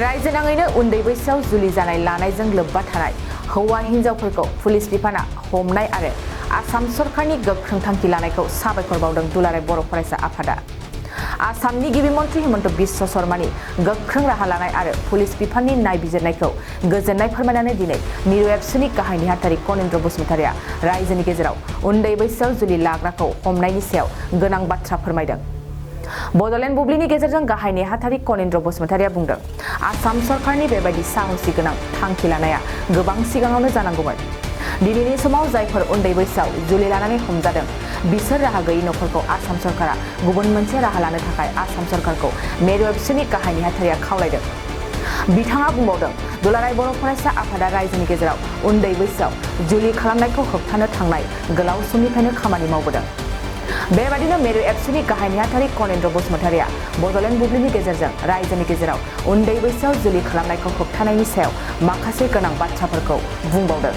रायजो नाङैनो उन्दै बैसोआव जुलि जानाय लानायजों लोब्बा थानाय हौवा हिन्जावफोरखौ पुलिस बिफाना हमनाय आरो आसाम सरकारनि गोख्रों थांखि लानायखौ साबायखर बावदों दुलाराय बर' फरायसा आफादा। आसामनि गिबि मन्त्रि हिमन्त बिश्व शर्मानि गोख्रों राहा लानाय आरो पुलिस बिफाननि नायबिजिरनायखौ गोजोननाय फोरमायनानै दिनै मिरु एबसुनि गाहाय नेहाथारि कनेन्द्र बसुमतारिया रायजोनि गेजेराव उन्दै बैसोआव जुलि लाग्राखौ हमनायनि सायाव गोनां बाथ्रा फोरमायदों। बड'लेण्ड बुब्लिनि गेजेरजों गाहाय नेहाथारि कनेन्द्र बसुमतारिया बुंदों, आसाम सरकारनि बेबायदि साहसि गोनां थांखि लानाया गोबां सिगाङावनो जानांगौमोन। दिनैनि समाव जायफोर उन्दै बैसोआव जुलि लानानै हमजादों बिसोर राहा गैयै नखरखौ आसाम सरकारा गुबुन मोनसे राहा लानो थाखाय आसाम सरकारखौ मिरु एबसुनि गाहाय नेहाथारिया खावलायदों। बिथाङा बुंबावदों, दुलाराय बर' फरायसा आफादा रायजोनि गेजेराव उन्दै बैसोआव जुलि खालामनायखौ होबथानो थांनाय गोलाव समनिफ्रायनो खामानि मावबोदों। बेबादिनो मिरु एबसुनि गाहाय नेहाथारि कनेन्द्र बसुमतारिया बड'लेण्ड बुब्लिनि गेजेरजों रायजोनि गेजेराव उन्दै बैसोआव जुलि खालामनायखौ होबथानायनि सायाव माखासे गोनां बाथ्राफोरखौ बुंबावदों।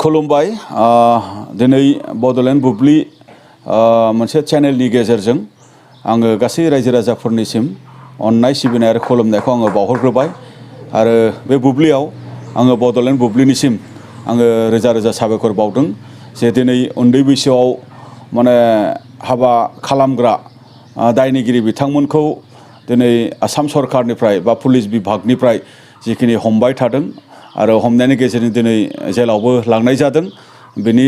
खुलुमबाय। दिनै बड'लेण्ड बुब्लि मोनसे चेनेलनि गेजेरजों आङो गासै रायजो राजाफोरनिसिम अननाय सिबिनाय आरो खुलुमनायखौ आङो बावहरग्रोबाय आरो बे बुब्लियाव आङो बड'लेण्ड बुब्लिनिसिम आङो रोजा रोजा साबायखर बावदों जे दिनै उन्दै बैसोआव हाबा खालामग्रा दायनिगिरि बिथांमोनखौ दिनै आसाम सरकारनिफ्राय बा पुलिस बिभागनिफ्राय जिखिनि हमबाय थादों आरो हमनायनि गेजेरजों दिनै जेलावबो लांनाय जादों। बेनि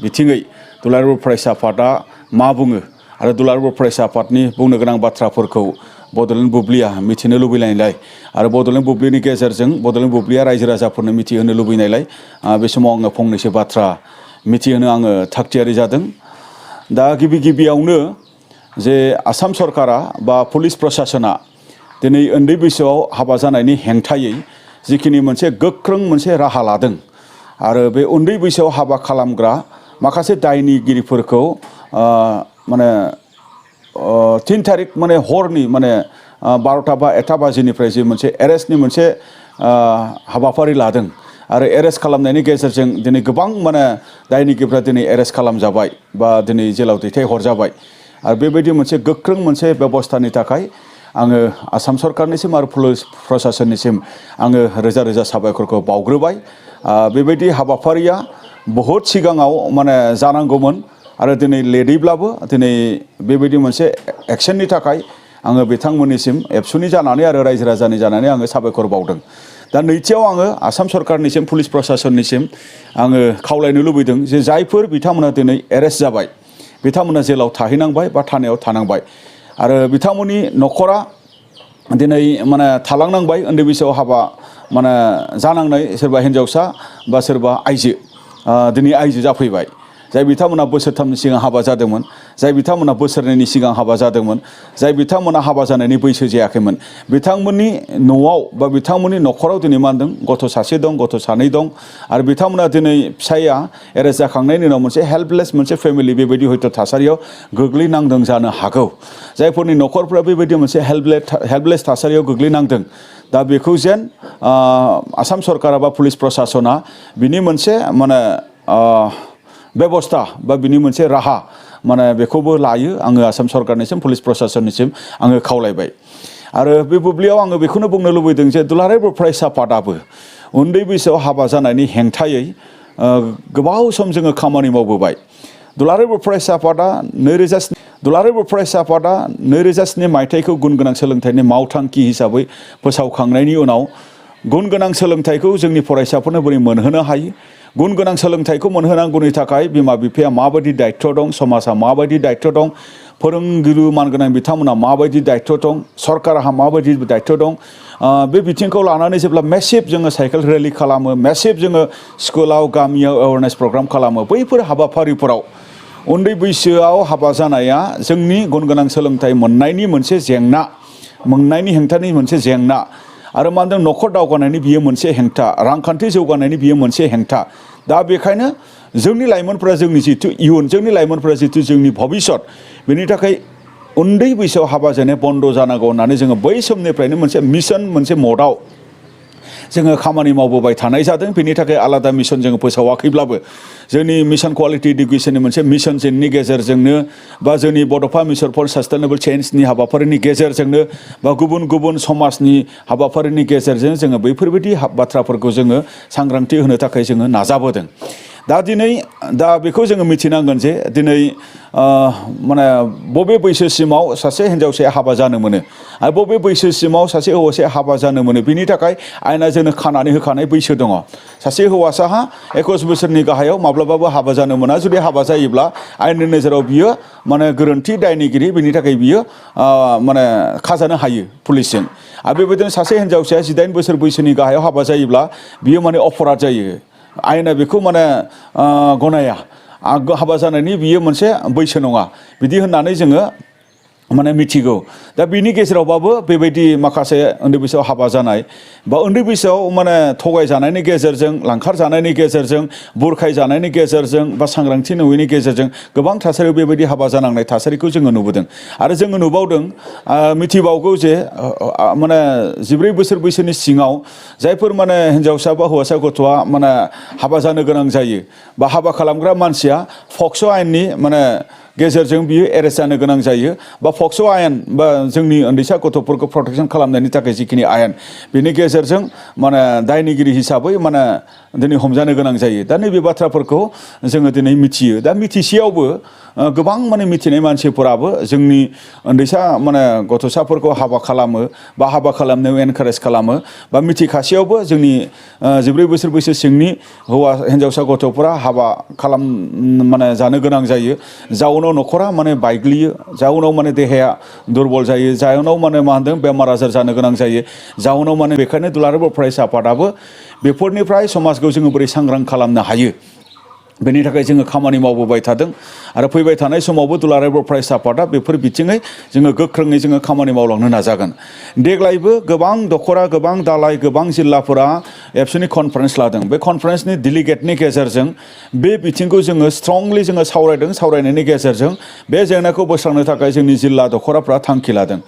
बिथिङै दुलाराय बर' फरायसा आफादा मा बुङो आरो दुलाराय बर' फरायसा आफादनि बुंनो गोनां बाथ्राफोरखौ बड'लेण्ड बुब्लिया मिथिनो लुबैनायलाय आरो बड'लेण्ड बुब्लिनि गेजेरजों बड'लेण्ड बुब्लिया रायजो राजाफोरनो मिथिहोनो लुबैनायलाय बे समाव आङो फंनैसो बाथ्रा मिथिहोनो आङो थागथियारि जादों। दा गिबियावनो जे आसाम सरकारा बा पुलिस प्रसासना दिनै उन्दै बैसोआव हाबा जानायनि हेंथायै जिखिनि मोनसे गोख्रों मोनसे राहा लादों आरो बे उन्दै बैसोआव हाबा खालामग्रा माखासे दायनिगिरिफोरखौ 3 थारिख हरनि 12टा बा 1टा बाजिनिफ्राय जे मोनसे एरेस्टनि मोनसे हाबाफारि लादों आरो एरेस्ट खालामनायनि गेजेरजों दिनै गोबां दायनिगिरिफ्रा दिनै एरेस्ट खालामजाबाय बा दिनै जेलाव दैथायहरजाबाय आरो बेबायदि मोनसे गोख्रों मोनसे बेबस्थानि थाखाय आङो आसाम सरकारनिसिम आरो पुलिस प्रसासननिसिम आङो रोजा रोजा साबायखरखौ बावग्रोबाय। बेबायदि हाबाफारिया बहुद सिगाङाव जानांगौमोन आरो दिनै लेटैब्लाबो दिनै बेबायदि मोनसे एक्सननि थाखाय आङो बिथांमोननिसिम एबसुनि जानानै आरो रायजो राजानि जानानै आङो साबायखर बावदों। दा नैथियाव आङो आसाम सरकारनिसिम पुलिस प्रसासननिसिम आङो खावलायनो लुबैदों जे जायफोर बिथांमोना दिनै एरेस्ट जाबाय बिथांमोना जेलाव थाहैनांबाय बा थानायाव थानांबाय आरो बिथांमोननि न'खरा दिनै थालांनांबाय उन्दै बैसोआव हाबा जानांनाय सोरबा हिन्जावसा बा सोरबा आइजो दिनै आइजो जाफैबाय। जाय बिथांमोना बोसोरथामनि सिगां हाबा जादोंमोन, जाय बिथांमोना बोसोरनैनि सिगां हाबा जादोंमोन, जाय बिथांमोना हाबा जानायनि बैसो जायाखैमोन, बिथांमोननि न'आव बा बिथांमोननि न'खराव दिनै मा होनदों गथ' सासे दं, गथ' सानै दं आरो बिथांमोना दिनै फिसाया एरेस्ट जाखांनायनि उनाव मोनसे हेल्पलेस मोनसे फेमिलि बेबायदि हयथ' थासारियाव गोग्लैनांदों जानो हागौ। जायफोरनि न'खरफ्रा बेबायदि मोनसे हेल्पलेस थासारियाव गोग्लैनांदों दा बेखौ जेन आसाम सरकारा बा पुलिस प्रसासना बिनि मोनसे बेबस्था बा बिनि मोनसे राहा बेखौबो लायो आङो आसाम सरकारनिसिम पुलिस प्रसासननिसिम आङो खावलायबाय। आरो बे बुब्लियाव आङो बेखौनो बुंनो लुबैदों जे दुलाराय बर' फरायसा आफादाबो उन्दै बैसोआव हाबा जानायनि हेंथायै गोबाव सम जोङो खामानि मावबोबाय। दुलाराय बर' फरायसा आफादा 2007 मायथाइखौ गुन गोनां सोलोंथाइनि मावथांखि हिसाबै फोसावखांनायनि उनाव गुन गोनां सोलोंथाइखौ जोंनि फरायसाफोरनो बोरै मोनहोनो हायो, गुन गोनां सोलोंथाइखौ मोनहोनांगौनि थाखाय बिमा बिफाया माबायदि दायित्व दं, समाजा माबायदि दायित्व दं, फोरोंगिरि मानगोनां बिथांमोना माबायदि दायित्व दं, सरकारहा माबायदि दायित्व दं, बे बिथिंखौ लानानै जेब्ला मेसिभ जोङो साइकेल रेलि खालामो, मेसिभ जोङो स्कुलाव गामियाव एवारनेस प्रग्राम खालामो, बैफोर हाबाफारिफोराव उन्दै बैसोआव हाबा जानाया जोंनि गुन गोनां सोलोंथाइ मोननायनि मोनसे जेंना, मोननायनि हेंथानि मोनसे जेंना आरो मा होनदों न'खर दावगानायनि बियो मोनसे हेंथा, रांखान्थि जौगानायनि बियो मोनसे हेंथा। दा बेखायनो जोंनि लाइमोनफोरा जोंनि जिथु इयुन, जोंनि लाइमोनफोरा जिथु जोंनि भबिष्यत, बेनि थाखाय उन्दै बैसोआव हाबा जानाया बन्द' जानांगौ होननानै जोङो बै समनिफ्रायनो मोनसे मिशन, मोनसे मदआव जोङो खामानि मावबोबाय थानाय जादों बेनि थाखाय आलादा मिशन जोङो फोसावाखैब्लाबो जोंनि मिशन क्वालिटी इडुकेशननि मोनसे मिशन जेननि गेजेरजोंनो बा जोंनि बड'फा मिशन फर सास्टेनेबल चेन्जनि हाबाफारिनि गेजेरजोंनो बा गुबुन गुबुन समाजनि हाबाफारिनि गेजेरजों जोङो बैफोरबायदि बाथ्राफोरखौ जोङो सांग्रांथि होनो थाखाय जोङो नाजाबोदों दा बेखौ जोङो मिथिनांगोन जे दिनै माने बबे बैसोसिमाव सासे हिन्जावसाया हाबा जानो मोनो आरो बबे बैसोसिमाव सासे हौवासाया हाबा जानो मोनो बिनि थाखाय आयेना जोंनो खानानै होखानाय बैसो दङ सासे हौवासाहा 21 बोसोरनि गाहायाव माब्लाबाबो हाबा जानो मोना जुदि हाबा जायोब्ला आयेननि नोजोराव बियो माने गोरोन्थि दायनिगिरि बिनि थाखाय बियो माने खाजानो हायो पुलिसजों आरो बेबायदिनो सासे हिन्जावसाया 18 बोसोर बैसोनि गाहायाव हाबा जायोब्ला बियो माने अपराध जायो आयेना बेखौ माने गनाया हाबा जानायनि बियो मोनसे बैसो नङा बिदि होननानै जोङो माने मिथिगौ दा बिनि गेजेरावबाबो बेबायदि माखासे उन्दै बैसोआव हाबा जानाय बा उन्दै बैसोआव माने थगायजानायनि गेजेरजों लांखार जानायनि गेजेरजों बुरखाय जानायनि गेजेरजों बा सांग्रांथि नङैनि गेजेरजों गोबां थासारियाव बेबायदि हाबा जानांनाय थासारिखौ जोङो नुबोदों आरो जोङो नुबावदों मिथिबावगौ जे माने 14 बोसोर बैसोनि सिङाव जायफोर माने हिन्जावसा बा हौवासा गथ'आ माने हाबा जानो गोनां जायो बा हाबा खालामग्रा मानसिया पक्स' आयेननि माने गेजेरजों बियो एरेस्ट जानो गोनां जायो बा पक्स' आयेन बा जोंनि उन्दैसा गथ'फोरखौ प्रटेक्शन खालामनायनि थाखाय जिखिनि आयेन बेनि गेजेरजों माने दायनिगिरि हिसाबै माने दिनै हमजानो गोनां जायो दा नैबे बाथ्राफोरखौ जोङो दिनै मिथियो दा मिथिसेयावबो गोबां माने मिथिनाय मानसिफोराबो जोंनि उन्दैसा माने गथ'साफोरखौ हाबा खालामो बा हाबा खालामनायाव एनकारेज खालामो बा मिथिखासेयावबो जोंनि 14 बोसोर बैसो सिंनि हिन्जावसा गथ'फोरा हाबा माने जानो गोनां जायो जाउनाव न'खरा माने बायग्लियो जाउनाव माने देहाया दुरबल जायो जाउनाव माने मा होनदों बेमार आजार जानो गोनां जायो जाउनाव माने बेखायनो दुलाराय बर' फरायसा आफादाबो बेफोरनिफ्राय समाजखौ जोङो बोरै सांग्रां खालामनो हायो बेनि थाखाय जोङो खामानि मावबोबाय थादों आरो फैबाय थानाय समावबो दुलाराय बर' फरायसा आफादा बेफोर बिथिङै जोङो गोख्रोङै जोङो खामानि मावलांनो नाजागोन देग्लायबो गोबां दखरा गोबां दालाय गोबां जिल्लाफोरा एबसुनि कनफारेन्स लादों बे कनफारेन्सनि डेलिगेटनि गेजेरजों बे बिथिंखौ जोङो स्ट्रंलि जोङो सावरायनायनि गेजेरजों बे जेंनाखौ बोस्रांनो थाखाय जोंनि जिल्ला दखराफ्रा थांखि लादों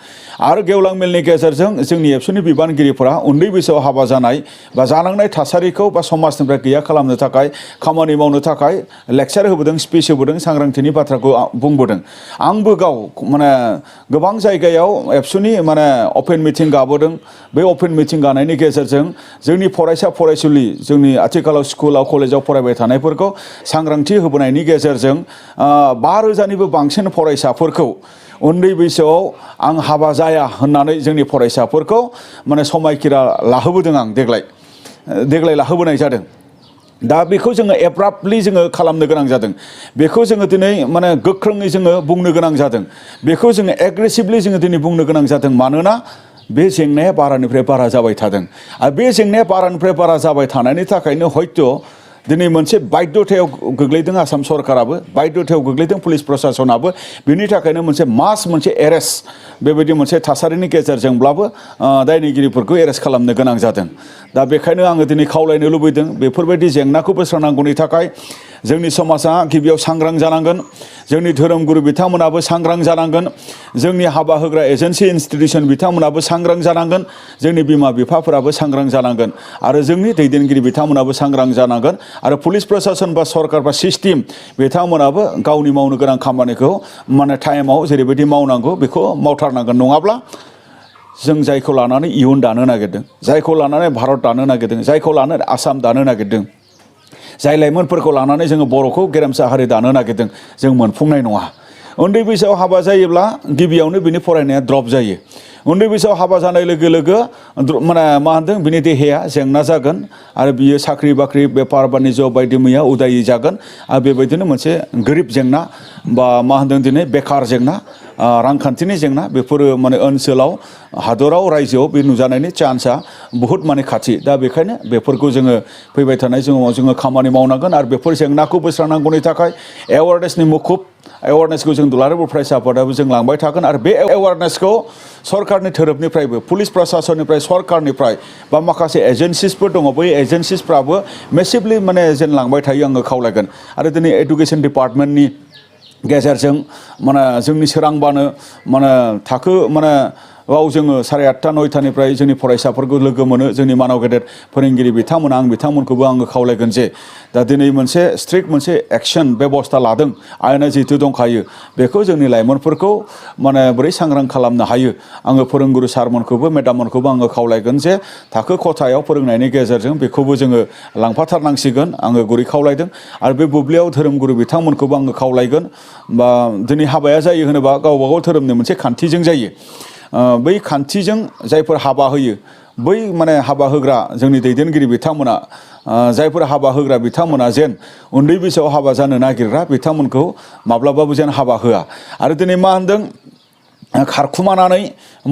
आरो गेवलां मेलनि गेजेरजों जोंनि एबसुनि बिबानगिरिफोरा उन्दै बैसोआव हाबा जानाय बा जानांनाय थासारिखौ बा समाजनिफ्राय गैया खालामनो थाखाय खामानि मावनो थाखाय लेक्चार होबोदों स्पिच होबोदों सांग्रांथिनि बाथ्राखौ बुंबोदों आंबो गाव माने गोबां जायगायाव एबसुनि माने अपेन मिटिं गाबोदों बे अपेन मिटिं गानायनि गेजेरजों जोंनि फरायसा फरायसुलि जोंनि आथिखालाव स्कुलाव कलेजाव फरायबाय थानायफोरखौ सांग्रांथि होबोनायनि गेजेरजों 5,000निबो बांसिन फरायसाफोरखौ उन्दै बैसोआव आं हाबा जाया होननानै जोंनि फरायसाफोरखौ माने समायखिरा लाहोबोदों आं देग्लाय लाहोबोनाय जादों दा बेखौ जोङो एब्राप्टलि जोङो खालामनो गोनां जादों बेखौ जोङो दिनै माने गोख्रोङै जोङो बुंनो गोनां जादों बेखौ जोङो एग्रेसिभलि जोङो दिनै बुंनो गोनां जादों मानोना बे जेंनाया बारानिफ्राय बारा जाबाय थादों आरो बे जेंनाया बारानिफ्राय बारा जाबाय थानायनि थाखायनो हयथ' दिनै मोनसे बाध्यथायाव गोग्लैदों आसाम सरकाराबो बाध्यथायाव गोग्लैदों पुलिस प्रशासनाबो बिनि थाखायनो मोनसे एरेस्ट बेबायदि मोनसे थासारिनि गेजेरजोंब्लाबो दायनिगिरिफोरखौ एरेस्ट खालामनो गोनां जादों दा बेखायनो आङो दिनै खावलायनो लुबैदों बेफोरबायदि जेंनाखौ बोस्रांनांगौनि थाखाय जोंनि समाजा गिबियाव सांग्रां जानांगोन जोंनि धोरोमगुरु बिथांमोनाबो सांग्रां जानांगोन जोंनि हाबा होग्रा एजेन्सि इन्सटिटिउसन बिथांमोनाबो सांग्रां जानांगोन जोंनि बिमा बिफाफोराबो सांग्रां जानांगोन आरो जोंनि दैदेनगिरि बिथांमोनाबो सांग्रां जानांगोन आरो पुलिस प्रशासन बा सरकार बा सिस्टेम बिथांमोनाबो गावनि मावनो गोनां खामानिखौ माने टाइमाव जेरैबायदि मावनांगौ बेखौ मावथारनांगोन नङाब्ला जों जायखौ लानानै इयुन दानो नागिरदों जायखौ लानानै भारत दानो नागिरदों जायखौ लानानै आसाम दानो नागिरदों जाय लाइमोनफोरखौ लानानै जोङो बर'खौ गेरेमसा हारि दानो नागिरदों जों मोनफुंनाय नङा उन्दै बैसोआव हाबा जायोब्ला गिबियावनो बिनि फरायनाया द्रप जायो उन्दै बैसोआव हाबा जानाय लोगो लोगो माने मा होनदों बिनि देहाया जेंना जागोन आरो बियो साख्रि बाख्रि बेफार बानिज्य बायदि मैया उदायि जागोन आरो बेबायदिनो मोनसे गोरिब जेंना बा मा होनदों दिनै बेकार जेंना रांखान्थिनि जेंना बेफोरो माने ओनसोलाव हादराव रायजोआव बे नुजानायनि चान्सआ बहुद माने खाथि दा बेखायनो बेफोरखौ जोङो फैबाय थानाय समाव जोङो खामानि मावनांगोन आरो बेफोर जेंनाखौ बोस्रांनांगौनि थाखाय एवारनेसनि मुखुब एवारनेसखौ जों दुलाराय बर' फरायसा आफादाबो जों लांबाय थागोन आरो बे एवारनेसखौ सरकारनि धोरोमनिफ्रायबो पुलिस प्रशासननिफ्राय सरकारनिफ्राय बा माखासे एजेन्सिसफोर दङ बै एजेन्सिसफ्राबो मेसिभलि माने जेन लांबाय थायो आङो खावलायगोन आरो दिनै एडुकेसन डिपार्टमेन्टनि गेजेरजों माने जोंनि सोरांबानो माने थाखो माने आव जोङो 8:30 9:00निफ्राय जोंनि फरायसाफोरखौ लोगो मोनो जोंनि मानाव गेदेर फोरोंगिरि बिथांमोना आं बिथांमोनखौबो आङो खावलायगोन जे दा दिनै मोनसे स्ट्रिक्ट मोनसे एक्शन बेबस्था लादों आयेना जिहेतु दंखायो बेखौ जोंनि लाइमोनफोरखौ माने बोरै सांग्रां खालामनो हायो आङो फोरोंगुरु सारमोनखौबो मेडाममोनखौबो आङो खावलायगोन जे थाखो खथायाव फोरोंनायनि गेजेरजों बेखौबो जोङो लांफाथारनांसिगोन आङो गुरै खावलायदों आरो बे बुब्लियाव धोरोमगुरु बिथांमोनखौबो आङो खावलायगोन बा दिनै हाबाया जायो होनोबा गावबा गाव धोरोमनि मोनसे खान्थिजों जायो बै खान्थिजों जायफोर हाबा होयो बै माने हाबा होग्रा जोंनि दैदेनगिरि बिथांमोना जायफोर हाबा होग्रा बिथांमोना जेन उन्दै बैसोआव हाबा जानो नागिरग्रा बिथांमोनखौ माब्लाबाबो जेन हाबा होआ आरो दिनै मा होनदों खारखुमानानै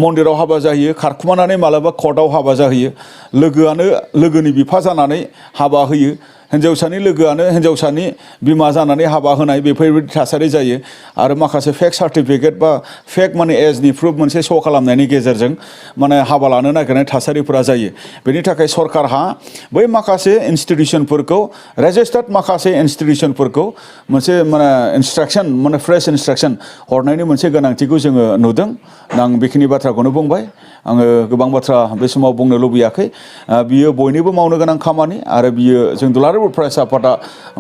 मन्दिराव हाबा जाहैयो खारखुमानानै मालाबा कर्टआव हाबा जाहैयो लोगोआनो लोगोनि बिफा जानानै हाबा होयो हिन्जावसानि लोगोआनो हिन्जावसानि बिमा जानानै हाबा होनाय बेफोरबायदि थासारि जायो आरो माखासे फेक सार्टिफिकेट बा फेक माने एजनि प्रुफ मोनसे श' खालामनायनि गेजेरजों माने हाबा लानो नागिरनाय थासारिफोरा जायो बेनि थाखाय सरकारहा बै माखासे इन्सटिटिउसनफोरखौ रेजिस्टार्ड माखासे इन्सटिटिउसनफोरखौ मोनसे माने इन्सट्राक्सन माने फ्रेश इन्सट्राक्सन हरनायनि मोनसे गोनांथिखौ जोङो नुदों आं बेखिनि बाथ्राखौनो बुंबाय आङो गोबां बाथ्रा बे समाव बुंनो लुबैयाखै बियो बयनिबो मावनो गोनां खामानि आरो बियो जों दुलाराय बर' फरायसा आफादा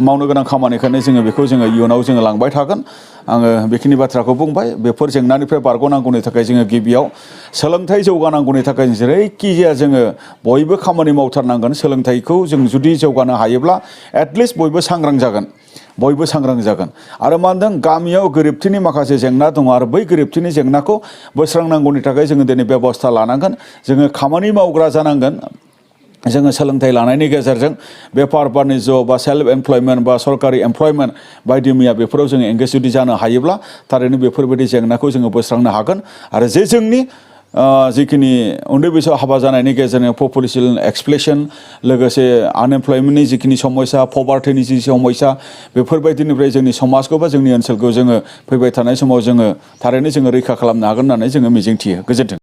मावनो गोनां खामानिखायनो जोङो बेखौ जोङो इयुनाव जोङो लांबाय थागोन आङो बेखिनि बाथ्राखौ बुंबाय बेफोर जेंनानिफ्राय बारग'नांगौनि थाखाय जोङो गिबियाव सोलोंथाइ जौगानांगौनि थाखाय जेरैखिजाया जोङो बयबो खामानि मावथारनांगोन सोलोंथाइखौ जों जुदि जौगानो हायोब्ला एटलिस्ट बयबो सांग्रां जागोन बयबो सांग्रां जागोन आरो मा होनदों गामियाव गोरिबथिनि माखासे जेंना दङ आरो बै गोरिबथिनि जेंनाखौ बोस्रांनांगौनि थाखाय जोङो दिनै बेबस्था लानांगोन जोङो खामानि मावग्रा जानांगोन जोङो सोलोंथाइ लानायनि गेजेरजों बेफार बानिज्य बा सेल्फ एमप्लयमेन्ट बा सरकारि एमप्लयमेन्ट बायदि मैया बेफोराव जोङो एंगेज जुदि जानो हायोब्ला थारैनो बेफोरबायदि जेंनाखौ जोङो बोस्रांनो हागोन आरो जे जोंनि जिखिनि उन्दै बैसोआव हाबा जानायनि गेजेरजों पपुलेसन एक्सप्लेसन लोगोसे आनएमप्लयमेन्टनि जिखिनि समस्या पभार्टिनि जि समस्या बेफोरबायदिनिफ्राय जोंनि समाजखौ बा जोंनि ओनसोलखौ जोङो फैबाय थानाय समाव जोङो थारैनो जोङो रैखा खालामनो हागोन होननानै जोङो मिजिंथियो गोजोन्थों